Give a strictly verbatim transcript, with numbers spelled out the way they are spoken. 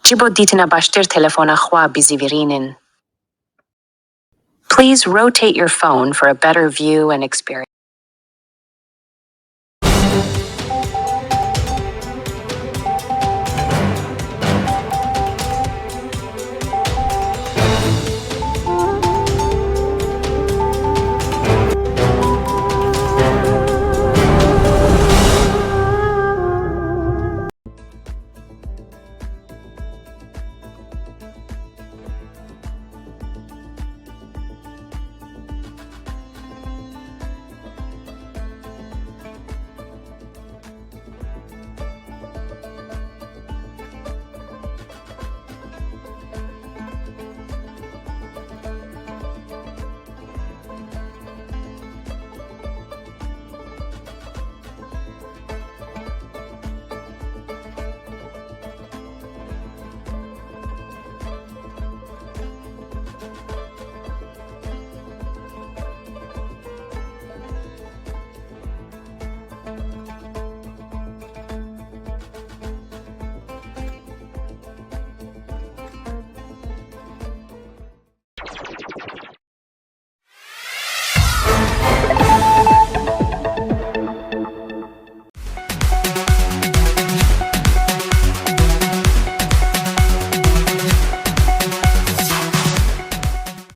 Ji bo dîtina baştir telefona xwe bizîvirînin. Please rotate your phone for a better view and experience.